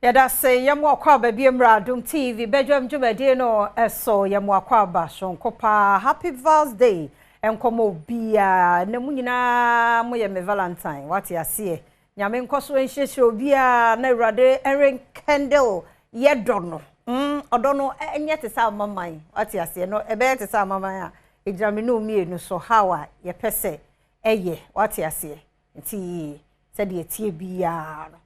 Yɛda se yɛmo akɔ aba bi mmra Adom TV badwam dwumadie no ɛso. Yɛmo akɔ aba sonko paa. Happy Val's Day nkɔmɔ obiara na mu nyinaa mo yɛ me Valentine. Wate aseɛ? Nyame nkɔ so nhyehyɛ obiara na Awurade ɛrenkendel yɛ dɔ no. Ɔdɔ no ɛnyɛ te sɛ amaman. Wate aseɛ? No ɛbɛyɛ te sɛ amaman a ɛgyina me ne mmienu so how a yɛpɛ sɛ ɛyɛ. Wate aseɛ? Nti sɛdeɛ tie biara no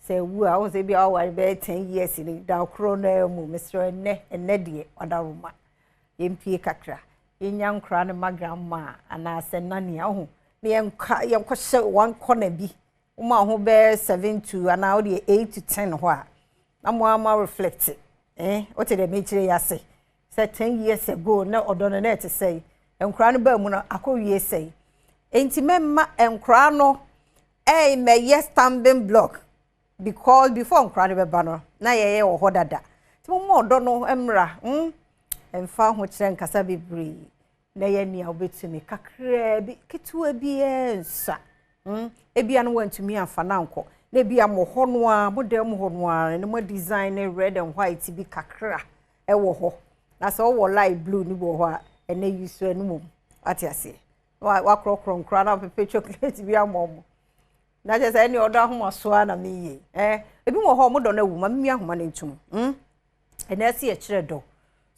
sɛ wu a wɔn sɛ bi a waware bɛyɛ 10 years ni da koro na mu, mesrɛ, ɛnɛ deɛ ɔdaroma yɛmpie kakra, yɛnya nkora ne ma grandma anaasɛ nani aho na yɛnka yɛnkɔhyɛ one corner bi. Wɔn a ho bɛyɛ 7 to anaa wɔde 8 to 10 hɔ a na mo ama reflect. Wote deɛ mekyerɛ yi ase sɛ 10 years ago na ɔdɔ no na ɛte sɛ nkora no baa mu no akɔ wie sɛ nti mɛma nkora no ɛyɛ mɛyɛ standing block, because before nkora no bɛba no na yɛyɛ wɔ hɔ dada. Nti mo mu ɔdɔ no mmra mfa ho kyerɛ nkasa bebree na yɛ nea wobɛtumi kakraa bi, ketewa biara nsa. Ebia no wantumi amfa na nkɔ na ebia mo hɔ no a mo dan mu hɔ no a na mo design ne red and white bi kakra ɛwɔ hɔ, na sɛ ɔwɔ light blue ni wɔ hɔ a ɛnɛ yi so ɛno mom. Wate aseɛ? Wakorɔkorɔ nkora na wapepe chocolate bi ama ɔmo na kyerɛ sɛ ɛne ɔdɔ ahoma so a na meyie. Ebi wɔ hɔ a ɔmo dɔ no awu ma mimi ahoma no ntum. Ɛnɛ ɛsɛ yɛkyerɛ dɔ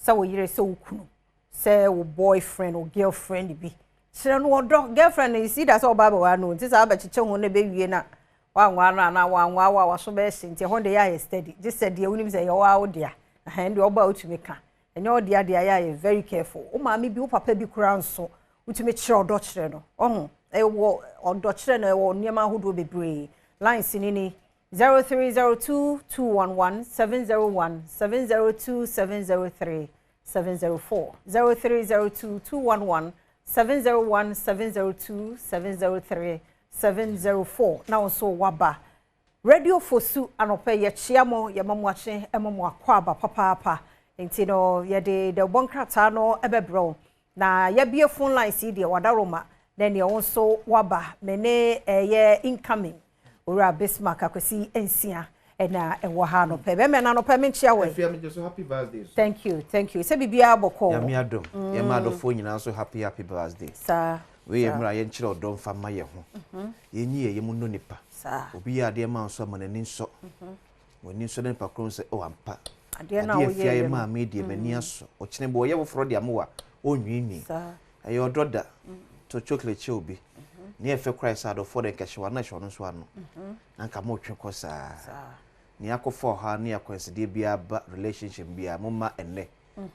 sɛ wo yere, sɛ wo kunu, sɛ wo boyfriend, wo girlfriend bi, kyerɛ no ɔdɔ. Girlfriend no si da sɛ ɔba abɛwa no nti sɛ abɛkyekyɛ ho na ɛbɛwie na wanwa no anaa wanwa wo a waso bɛyɛ hye. Nti ɛhɔ de yɛ ayɛ steady gye sɛ deɛ wonim sɛ yɛwɔ a wo dea ɛhɛn deɛ ɔba a wotumi ka ɛnyɛ ɔdea deɛ ayɛ ayɛ very careful. Wo maame bi, wo papa bi koraa nso wotumi kyerɛ ɔdɔ kyerɛ no. Ɔho ɛwɔ ɔdɔ kyerɛ no, ɛwɔ nneɛma ahodoɔ bebree. Lines ni 0302 211 701, 702, 703, 704, 0302 211 701, 702, 703, 704. Na wo nso waba Radio Fosu. Anɔpɛ yɛkyia mo, yɛma mo akye, ɛma mo akɔ aba papaapa. Nti no yɛde dɛwbɔ nkrataa no ɛbɛbrɛ wo na yɛbie phone lines yi deɛ wadaroma na nea wo nso waba. Me ne ɛyɛ incoming Owura Bismarck Akwasi Nsia ɛna ɛwɔ ha anɔpɛ. Bɛmɛ na anɔpɛ menkyia wɔ. Afia, megye so. Happy birthday so. Thank you, thank you. Sɛ biribiara bɔkɔɔ? Nyame adom. Yɛma adɔfoɔ nyinaa nso happy happy birthday. Wei yɛ mmerɛ a yɛnkyerɛ ɔdɔ mfa ma yɛn ho, yɛnyi yɛ yɛmu nnɔ nipa. Obi yɛ adeɛ ma wo nso ama n'ani nsɔ, w'ani nsɔ ne nipa koro sɛ ɔ ampa adeɛ no a adeɛ afia woyɛeɛ yɛ no. Maa me deɛ m'ani asɔ. Ɔkyene bɔ ɔyɛ foforɔ de ama wo a ɔnwiinwii. Ɛyɛ ɔdɔ da to chocolate kyɛ obi ne ɛfɛ koraa sɛ adɔfoɔ de nkɛhyɛ wa na ɛhyɛ ɔno nso ano na nka motwe kɔ saa. Nea akɔfa ɔhaw ne akwansideɛ biara ba relationship biara, momma ɛnnɛ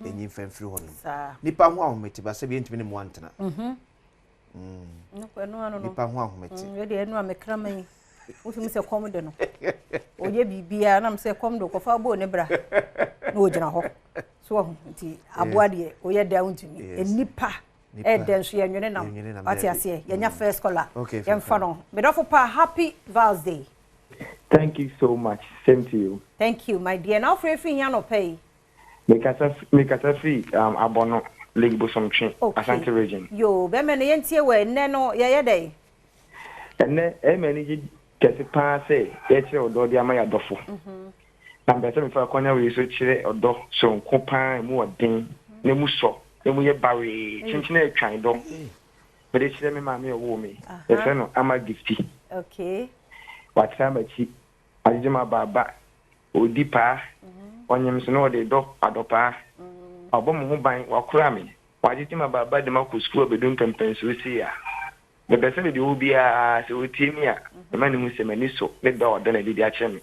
ɛnyi mfa mfiri hɔ nom. Nipa ho ahomete ba sɛ bi yɛntumi ne mmoa ntena. Ɛno ano no. Nipa ho ahomete. Ɛdeɛ ɛno a mekrama yi wotumi sɛ kɔm de no ɔyɛ biribiara nam sɛ kɔm de kɔfa bɔɔ ne bra na ɔgyina hɔ so ɔho. Nti aboa deɛ ɔyɛ da wontumi. Nipa Nipa. Ɛdɛ nso yɛnwene nam. Yɛnwene nam, wate daabi. aseɛ? Yɛnya first caller. Okay, yɛmfa no. Medɔfo pa, happy Vals Day. Thank you so much. Same to you. Thank you, my dear. Na wofrɛ firi hia nɔpɛ yi? Mekasa firi Abono Lake Bosomtwe, Ashanti Region. Yo, bɛmɛ no yɛntie wɔ. Ɛnnɛ no yɛyɛ dɛn? Ɛnɛ ɛyɛ m'ani gye kɛse paa sɛ yɛkyerɛ ɔdɔ de ama yɛ adɔfo. Na mpɛ sɛ mefa akɔnya wei so kyerɛ ɔdɔ soronko paa, emu ɔden na emu sɔ na emu yɛ bawee kyenkyene atwan dɔ. Mede kyerɛ me maame a ɔwoo me. Yɛfrɛ no Ama Gifty. Watena m'akyi, agyegye m'abaaba, ɔdi paa, ɔnyem so na ɔde dɔ adɔ paa. Ɔbɔ me ho ban, wakora me. Wagyegye m'abaaba de m'akɔ sukuu abɛdu mpɛmpɛnsoɔ sei a. Mepɛ sɛ mede wo biara sɛ ɔtie mi a, mema ne hu sɛ m'ani so ne dɔ a ɔda n'adi de akyerɛ me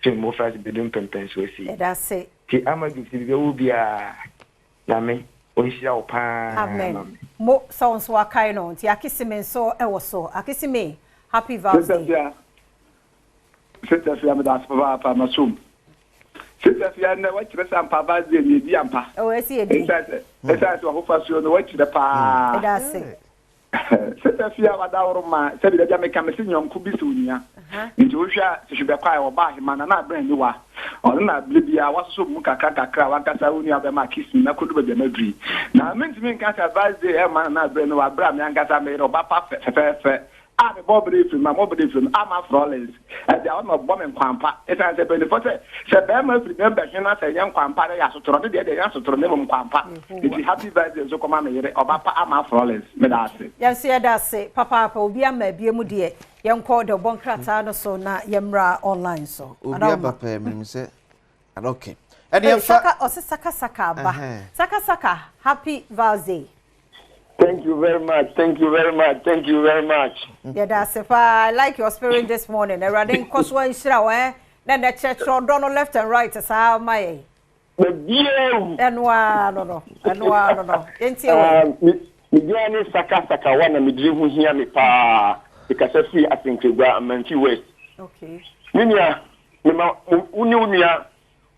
firi mmɔfra ase bɛdu mpɛmpɛnsoɔ sei. Yɛda ase. Nti Ama Gifty, biribi wo biara, Nyame ɔnhyira wo paa ma Amen. me. Mo sɛ wo nso wakae no nti Akisime nso ɛwɔ so. Akisime, happy Vals Day. Sister Sister Fia, meda ase papaapa masom. Sister Fia, nnɛ wakyerɛ sɛ ampa Vals Day ne yɛdi ampa. Ɛwɔ ɛsi yɛdi. Ɛsiane sɛ wahofa suo no wakyerɛ paa. Yɛda ase. Sister Fia, wadaworo ma sɛbi dagya meka me se nyɔnko bi sɛ onua. Nti wohwɛ a sɛ hwebɛkɔ a ɛwɔ ba ahema na na abrɛn ni wa. Ɔno na abere biara wasosɔ mu kakra kakra a wankasa wo nua bɛma kiss na kodu baabi a maduri. Na mentumi nka sɛ Vals Day ɛma na na abrɛn ni wa abere a me ankasa meyere ɔba pa fɛfɛɛfɛ. A mebɔ bere firi mu a, mɔ bere firi mu ama Florence. Ɛde a ɔna ɔbɔ me nkwampa. Ɛsiane sɛ mpanyinfoɔ sɛ, sɛ bɛrima firi bɛrima bɛhwe na sɛ ɛnyɛ nkwampa na ɛyɛ asotorɔ, ne deɛ deɛ ɛnyɛ asotorɔ na mmom nkwampa. Nti happy birthday nso kɔma me yere, ɔba pa ama Florence. Meda ase. Yɛn nso yɛda ase papaapa. Obi ama abie mu deɛ, yɛnkɔ de ɔbɔ nkrataa no so na yɛmmra online so. Obi aba pɛɛ menim sɛ okay. Ɛne yɛmfa Saka ɔse saka saka aba. Saka saka, happy Val's Day. Thank you very much. Thank you very much. Thank you very much. Yɛda ase paa. I like your spirit this morning. Awurade nkɔ so anhyira wo eh. Na na kyerɛkyerɛ ɔdɔ no left and right saa ma yɛn. Baabiara. Ɛno ara no. Ɛno ara no. Yɛntie wɔ. Me din ne Saka Sakawa na me din ho hia me paa. Mekasa firi Asenkregua, Amanfi West. Me nua, mema wo ne wo nua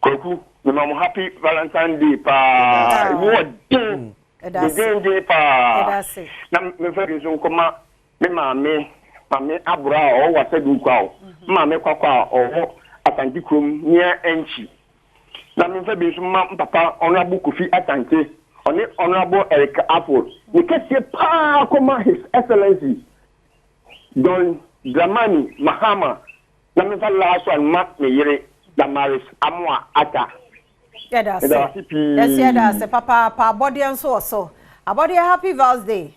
Kwaku, mema mo happy Valentine Day paa. Emu wɔ den. Dendenden paa. Na memfa bi nso nkɔma me maame, maame Abora a ɔwɔ Wasadu Nkwaw, maame Kwakwa a ɔwɔ Asante kurom near Enchi. Na memfa bi nso mma papa Honorable Kofi Asante, ɔne Honorable Eric Apple. Ne kɛseɛ paa kɔma His Excellency John Dramani Mahama. Na memfa last one ma me yere Damaris Amoah Atta. Yɛda ase. Meda ase pii. Yɛsi yɛda ase papaapa. Abɔdeɛ nso wɔ so. Abɔdeɛ, happy Val's Day.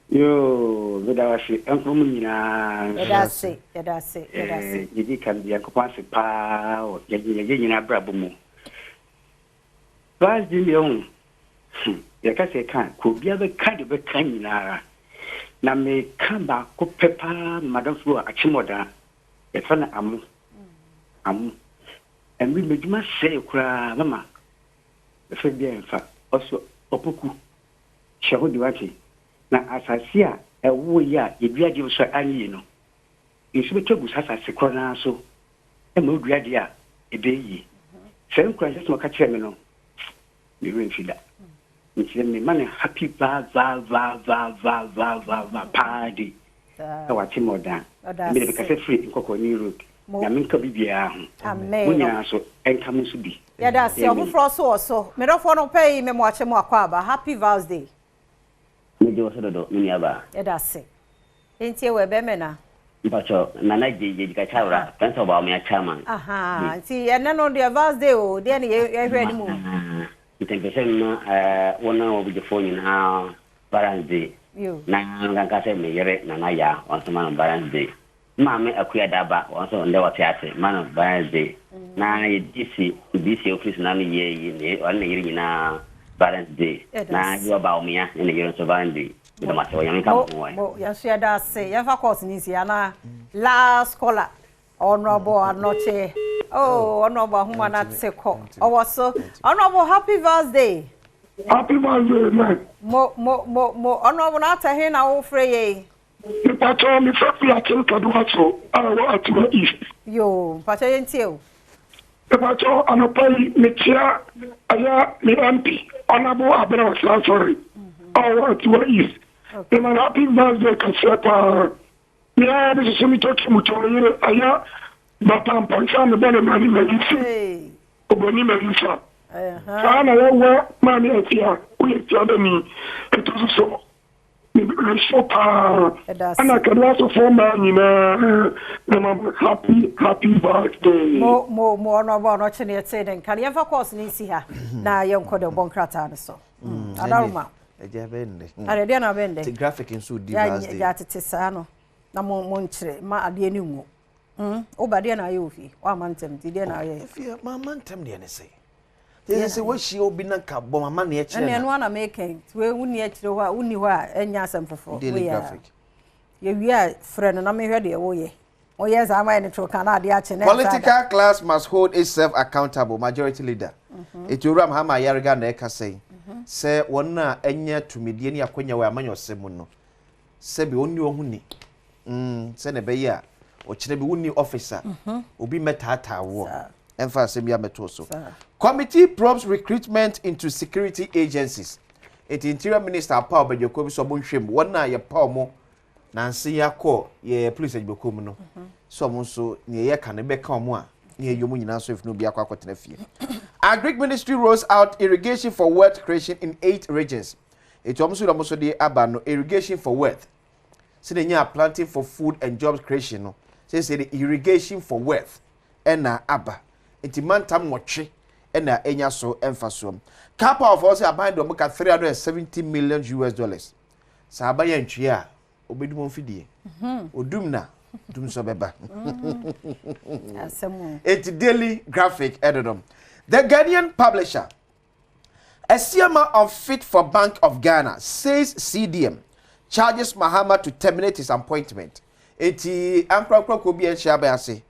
Yoo, meda wo ase nkɔ mu nyinaa nso. Yɛda ase, yɛda ase, yɛda ase. Yɛdi kan de Nyankopɔn ase paa wɔ yɛn nyinaa abrabɔ mu. Val's Day deɛ ho, yɛka sɛ yɛka a, ka obiara bɛka deɛ ɔbɛka nyinara. Na meka baako pɛ paa ma madamfo bi wɔ Akyemmɔdaa, yɛfrɛ no Amo. Amo. Ɛmere m'adwuma sɛe koraa mama mefrɛ bi a ɛmfa. Ɔso Opoku, hyɛ ho de wate. Na asase a ɛwoo yi a yɛdua adeɛ wɔ so a anyɛ yie no, nsu bɛtɔ agu saa asase korɔ no ara so ma wodua adeɛ a ɛbɛyɛ yie. Saa nkuranhyɛ asɛm a ɔka kyerɛɛ me no, me werɛ mfi da. Nti mema no happy va va va va va va va va paa de na wate me ɔdan. Mede mekasa firi Nkɔkɔɔ New Road. Nyame nka obi biara ho. Mo nyinaa nso ɛnka mo nso bi. Yɛda ase. Amen. Ɔfoforɔ so wɔ so. Medɔfoɔ no pɛ yi, me mo akyɛ mo akɔ aba. Happy Val's Day. Megye wo so dodo, me nua baa. Yɛda ase. Ntie wɔ ɛbɛmɛ na. Mpakyɛ Nana Gye Gye Gyikakyawra, Prince of Bawumia chairman. Aha, nti ɛnɛ no deɛ Val's Day o, deɛ ne yɛhwɛ anim o. Nti mpɛ sɛ mma wo ne wɔbogyefoɔ nyinaa Valentine's Day. Yo. Na nkanka sɛ me yere Nana Yaa, wɔn nso ma no Valentine's Day. Maame Akua Daba, wɔn nso ndɛ wɔte ase, ma no Valentine's Day. Na yɛ DC, DC ofiri so na no yie yi, ne ɔne ne yere nyinaa Valentine's Day. Yɛda Na ase. yɛ Bawumia ne ne yere nso Valentine's Day. Meda mo ase, wɔ Nyame nka mo Mo ho wɔ. mo yɛn nso yɛda ase. Yɛmfa course ni nsi ana last caller, Honorable Anɔkye. Oh, Honorable Ahoma na te kɔ. Ɔwɔ so. Honorable, happy Val's Day. Happy birthday, man. Mo mo mo mo Honorable na ata he na wofrɛ yɛ? Mepakyɛw, mefrɛ firi Akyem Kaduaso a ɛwɔ Atiwa East. Yo, mpakyɛ yɛntie o. Mepakyɛw, anɔpa yi mekyia ɛyɛ me MP, Honorable Abena Osei-Asare a ɔwɔ Atiwa East. Mema no happy birthday kɛseɛ paa. Mea me soso me tɔki mu tɔ me yere ɛyɛ Bata Mpansa mebɔ ne mane m'ani si. Oboni m'ani sa. Saa na yɛwɔ maame Afia, woyɛ fiadani. Ɛto so so mehyɛ paa ɛna kɛde asɔfoɔ mmaa nyinaa mema mo happy happy birthday. Mo mo mo ɔno ɔbɔ ɔno kye ne yɛte ne nka no. Yɛmfa course ne nsi ha na yɛnkɔ de ɔbɔ nkrataa no so. Adaroma. Ɛgya bɛn ndɛ. Ade deɛ na bɛn dɛ. Ti graphic nso di Val's Day. Yɛ atete saa no na mo mo nkyerɛ ma adeɛ no ngu. Woba deɛ na ayɛ wɔ fie. Woama ntɛm nti deɛ na ayɛ. Efie mama ntɛm deɛ ne sɛ. Yɛ sɛ wɔahyia obi na nka bɔ mama ne ɛkyerɛ Ɛne na. ɛno ana meka yi. Nti wei wonni akyire hɔ a, wonni hɔ a ɛnyɛ asɛm foforɔ. Daily Woyɛ a. graphic. Yɛwie a frɛ no na mehwɛ deɛ woyɛ. Woyɛ saa ma yɛ ne to ka na adeɛ akye na ɛnsa da. Political class must hold itself accountable, Majority Leader. Eti Owura Mahama Ayariga na ɛka sɛ sɛ wɔn a anya tumidie ne akwanya wɔ amanyɔsɛm mu no, sɛbi wɔn ni wɔn ho ni. Sɛnea ɛbɛyɛ a ɔkyerɛ bi wonni office a obi mmɛtaataa woɔ ɛmfa asɛm bi amɛto so. Committee probes recruitment into security agencies. Eti Interior Minister apaw badwakuo bi sɛ ɔmo nhwɛ mu wɔn a yɛpaw mo nanse yi akɔ yɛ police adwumakuo mu no sɛ ɔmo nso nea yɛka no bɛka ɔmo a ne yɛyɛ ɔmo nyinaa nso efunu bi akɔ akɔtena fie. Agric Ministry rolls out irrigation for wealth creation in eight regions. Eti ɔmo nso de ɔmo nso de aba no, irrigation for wealth. Sɛdeɛ ɛnyaa Planting for Food and Jobs Creation no, seesei de Irrigation for Wealth na aba. Nti mantam nwɔtwe na ɛnya so mfasoɔ. Karpower foɔ sɛ aban de wɔn ka 370 million US dollars. Sɛ aban antwie a, obɛdum wɔn fidie. Mhm. Odum na dum nso bɛba. Mm. Enti Daily Graphic ɛdodom. The Ghanaian publisher Asiamah unfit for Bank of Ghana, says CDM, charges Mahama to terminate his appointment. Enti ankorankora kuo bi a ɛnhyɛ aban ase,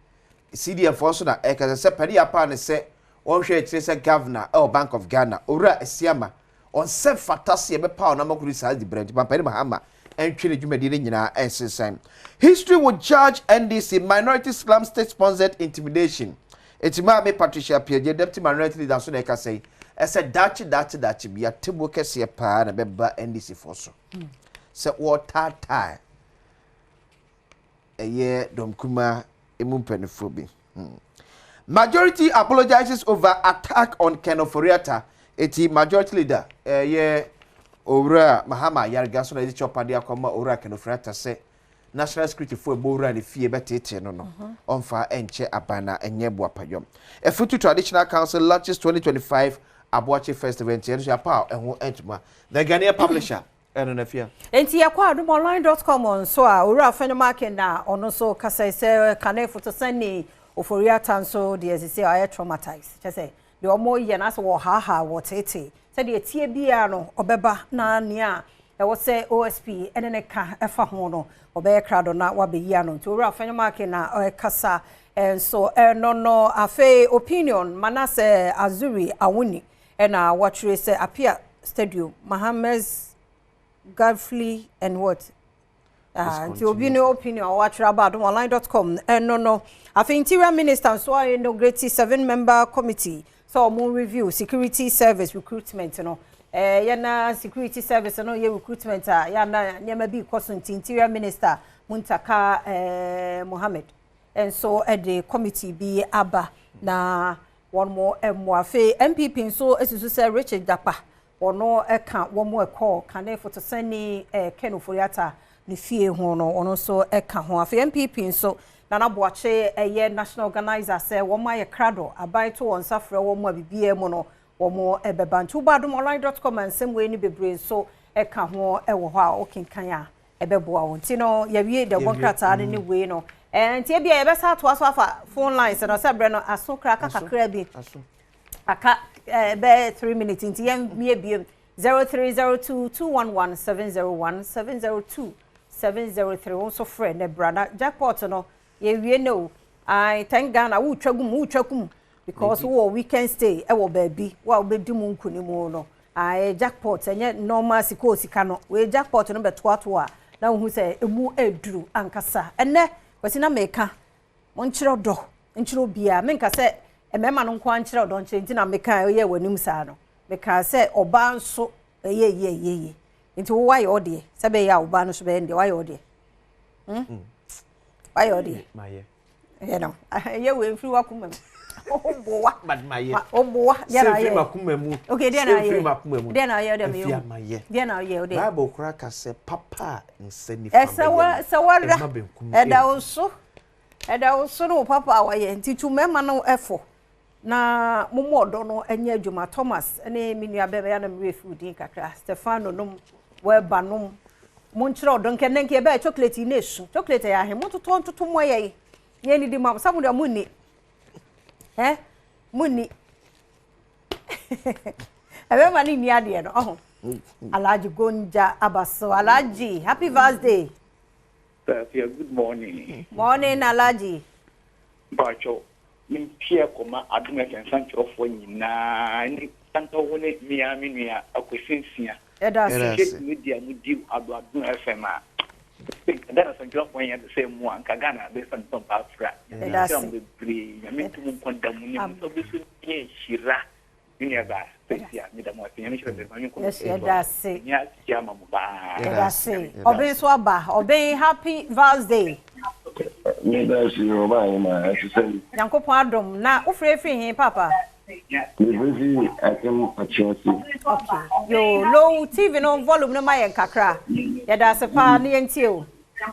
CDM foɔ nso na ɛkasa sɛ panin apaa ne sɛ wɔnhwɛ akyire sɛ governor ɛwɔ Bank of Ghana, Owura Asiamah, ɔnsɛ mfata sɛ yɛbɛpaw no ama kɔdi saa diberɛ nti Mampanin Mahama ntwe ne dwumadie no nyinaa nsensan. History will judge NDC minority slam state-sponsored intimidation. Enti Maame Patricia Appiagyei, Deputy Minority Leader nso na ɛkasa yi, ɛsɛ daakye daakye daakye bi atemmuo kɛseɛ paa na ɛbɛba NDC foɔ so sɛ wɔretaataa ɛyɛ dɔm kumaa emu mpanimfoɔ bi. Hmm. Majority apologizes over attack on Ken Ofori-Atta. Eti majority leader ɛyɛ Owura Mahama Ayariga so na ɛde kyɛwpade akɔma Owura Ken Ofori-Atta sɛ National Security fo ɛbɔ wura ne fie bɛteetee no no ɔmfa ɛnkyɛ aban na ɛnyɛ boapayɔ. Afutu Traditional Council launches 2025 Aboakye Festival nti ɛno nso yɛapaw ɛho ntoma. The Ghanaian Publisher ɛno na fia. Enti yɛkɔ adomonline dot com nso a, Owura Afenyo Markin na ɔno nso kasae sɛ kane fotosani Ofori Atta nso deɛ sisi a ɔyɛ traumatized, kyerɛ sɛ deɛ wɔyɛ no asɛ wɔhaahaa, wɔteetee, sɛdeɛ ɛteɛ biara no ɔbɛba na nea ɛwɔ sɛ OSP ne no ka fa ho no ɔbɛyɛ krado na wabɛyi ano. Nti Owura Afenyo Markin na ɔrekasa nso ɛno no. Afei Opinion Manasseh Azuri Awuni na wɔatwerɛ sɛ Apia Stadium, Mahames Godfrey and what? Ah, nti obi ne opinion a wɔatwerɛ aba adomonline.com ɛno no. Afei Interior Minister nso a inaugurate 7-member committee sɛ wɔn review security service recruitment no. Eh, yɛn na security service no yɛ recruitment a yɛn na nneɛma bi kɔ so nti Interior Minister Muntaka eh, Mohammed nso de committee bi aba na wɔn mmoa. Afei NPP nso susu sɛ Richard Jakpa wɔn ka wɔn ɛkɔɔ kane fotosani Ken Ofori-Atta ne fie ho no wɔn nso ka ho. Afei NPP nso Nana Boakye ɛyɛ national organizer sɛ wɔn ayɛ krado aban to wɔn nsa frɛ wɔn a biribiara mu no wɔn bɛba. Nti wobɔ adomonline dot com a nsɛm wei ne bebree nso ka ho wɔ hɔ a wokenkan a ɛbɛboa wo. Nti no yɛwie dɛwbɔ nkrataa no ne wei no. Ɛɛ nti ebia yɛbɛsa atoa so afa phone lines no sɛ berɛ no aso koraa aka kakra bi. Aka ɛɛ bɛyɛ 3 minutes nti yɛn mmie biem 0302 211 701 702 703 wo nso frɛ na bra na jackpot no yɛwie no o. Ae thank Ghana wotwa gum wotwa kum because wowɔ weekend stay ɛwɔ baabi wo a wobɛdi mu nkunim no. Ae jackpot ɛnyɛ normal sika o sika no wei jackpot no bɛtoatoa a na wohu sɛ emu ɛduru ankasa. Ɛnɛ Kwasi na meka monkyerɛ ɔdɔ nkyerɛ obiara menka sɛ mmarima no nko ara nkyerɛ ɔdɔ nkyerɛ nti na meka ɛyɛ w'anim saa no meka sɛ ɔbaa nso ɛyɛ yie ɛyɛ yie nti wo wayɛ ɔdeɛ sɛ bɛyɛ a ɔbaa no nso bɛyɛ no deɛ wayɛ ɔdeɛ hmm wayɛ ɔdeɛ yɛ no ɛyɛ wei mfiri wakoma mu woboa woboa deɛ na ayɛ makoma mu okay deɛ na ayɛ deɛ na ayɛ deɛ meyɛ deɛ na ayɛ deɛ bible kora ka sɛ papa a nsa nifa ɛsɛ wɔ sɛ wɔda ɛda wo so ɛda wo so ne wo papa a wɔyɛ nti tu mmarima no ɛfo na mo ɔdɔ no nyɛ adwuma Thomas ne me nua bɛrima yɛ na me werɛ fi wo din kakra Stefano nom wɔɛba nom monkyerɛ ɔdɔ nkɛ nnɛ nkɛ yɛbɛyɛ chocolate yi na esu chocolate ɛyɛ ahe montotɔ ntoto mo ɛyɛ yi na yɛn didi mo sɛ mo deɛ mo nni ɛ mo nni ɛbɛma ne nni adeɛ no ɔho Alhaji Gonja Abaso Alhaji happy birthday. Good morning. Morning Alhaji. Mpakyɛw, me nteɛ kɔma Adom FM nsɛnkyerɛwfoɔ nyinaa ne Santɔho ne me ara me nua Akwasi Nsia. Yɛda ase. Mehwɛ dwumadi a modi wɔ Adom FM a, sɛ nka Ghana nsɛnkyerɛwfoɔ nyɛ te sɛ mo a, nka Ghana bɛfa ne pampa afira. Nyame nhyira mo bebree, Nyame nto mo nkwa da mu ne mo nsa bɛso nyɛ nhyira. Me nua baa Stacy a meda mo ase Nyame nhyira mo ma me nkɔ me Yɛda ase. Nyame ahyira ama mo paa. Yɛda ase. Ɔben nso aba. Ɔben happy Val's day. Meda ase ɔbaa yɛ ma ɛte sɛn. Nyankopɔn adom. Na wo frɛ firi he papa? Me frɛ firi Akyem Akyerɛse. Okay. Yoo, low TV no volume no ma yɛn kakra. Yɛda ase paa na yɛntie wo.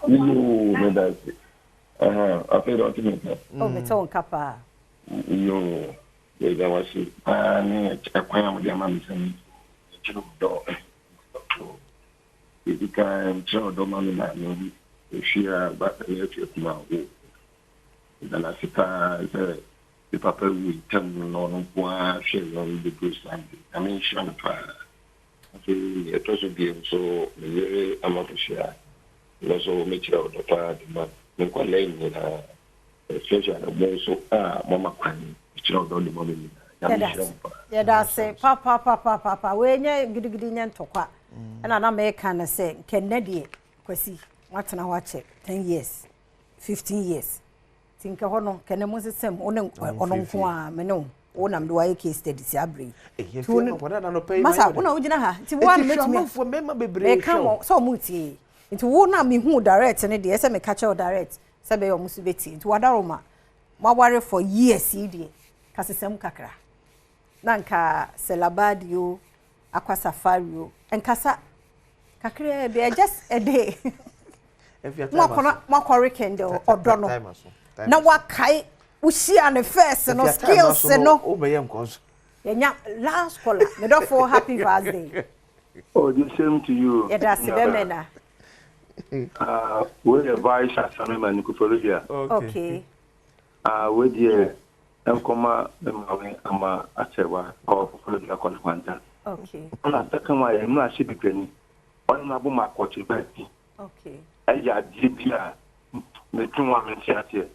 Yoo, meda ase. Aha, afei de ɔte me nka. Oh, mete wo nka paa. Yoo, meda wo ase paa ne ɛkwan a wode ama me sɛ menkyerɛ wo dɔ. Ɛdi kan, mekyerɛ wo dɔ ma me maame, Efia Baatan Afia Kumaa wo. Meda no ase paa sɛ me papa wui ntɛm no na ɔno nko ara hwɛɛ yɛn bɛduru saa bere. Nyame nhyira no paa. Afei nea ɛtɔ so bio nso, me yere Ama Fosuaa, ɔno nso mekyerɛ ɔdɔ paa de ma no. Me nkwadaa nyinaa, especially mo nso a moama kwan mekyerɛ ɔdɔ de ma mo nyinaa. Nyame nhyira mo paa. Yɛda ase papapapapa. Wei nyɛ gidigidi nyɛ ntɔkwa. Ɛna na meka no sɛ nkɛ nnɛ deɛ Kwasi moatena hɔ akyɛ 10 years, 15 years. Nti nkɛ hɔ no nkɛ ne mo nsesɛm wo ne ɔno nko a me ne wo wo na mede wayɛ case study si abere yi. Masa wo na wogyina ha nti wo a na mɛtumi meka mo sɛ ɔmo tie nti wo na mehu direct ne deɛ ɛsɛ meka kyerɛ wo direct sɛ bɛyɛ ɔmo so bɛtie nti wadaroma moaware for years yi deɛ kasesɛm kakra na nka selabadi o akwa safari o nkasa kakraa bi just a day moakɔ moakɔ weekend ɔdɔ no na wakae wohyia ne first no skills no yɛnya last caller medɔfo happy Val's day. Oh, the same to you. Yɛda ase bɛmɛ na. Wei yɛ vice assemblyman Koforidua. Okay. Ah, wei deɛ nkɔma me maame ama asɛwa ɔwɔ Koforidua Kɔlekwanta. Okay. Ɛna second one yɛ mmarahyɛ badwani. Ɔne n'abom akɔkye baabi. Okay. Ɛyɛ adeɛ bi a medwen ho a mente aseɛ.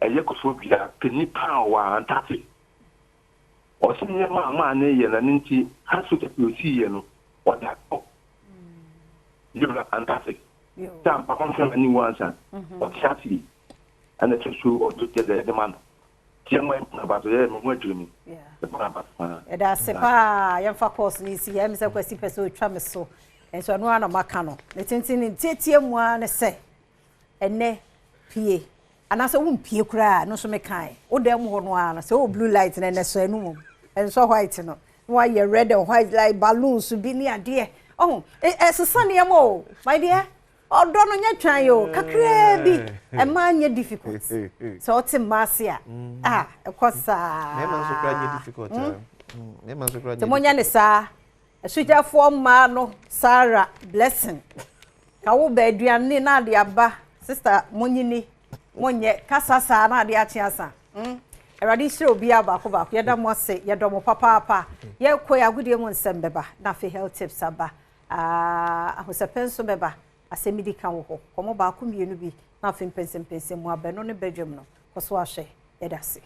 Ɛyɛ Koforidua panyin paa wɔ Antarctic. Ɔse nneɛma a maa ne yɛ na ne nti hospital pii osii yɛ no ɔde akɔ Yewura Antarctic. Sɛ ampa ɔnhwɛ n'ani wu ansa. Ɔte ase yi ɛna ɛsɛ so ɔde kyɛ dɛ ɛde ma no. Tiɛ mo ɛna aba so yɛ me ho adwiri me. Ɛbɔ aba so paa. Yɛda ase paa yɛmfa course no nsi yɛm sɛ Kwasi pɛ sɛ ɔtwa me so nso ɛno ara na maka no ne tenten ne ntiatia mu ara ne sɛ ɛnɛ pie anaasɛ wompie koraa no nso mekae wo dan mu hɔ no ara no sɛ wɔ blue light no ɛnɛ sɔ ɛno mmom ɛnsɔ white no na wayɛ red and white like balloons bi ne adeɛ ɔho ɛsesa nneɛma o my dear ɔdɔ no nyɛ twan o kakraa bi ɛmaa nyɛ difficult sɛ ɔte mmaa ase a a ɛkɔ saa mmarima nso koraa nyɛ difficult mmarima nso koraa nyɛ difficult monyɛ ne saa asogyafoɔ mmaa no Sarah blessing ka wo ba aduane na ade aba sister monyini monyɛ kasa saa na ade akye asa mm Awurade nhyira obiara baako baako yɛda mo ase yɛdɔ mo papaapa yɛkɔ yɛ agodie mu nsɛm bɛba na afei health tips aba ah, ahosɛpɛ nso bɛba asɛm di ka wɔ hɔ kɔmɔ baako mmienu bi na afei mpɛnsɛmpɛnsɛm mu abɛno ne badwam no kɔ so ahwɛ yɛda ase.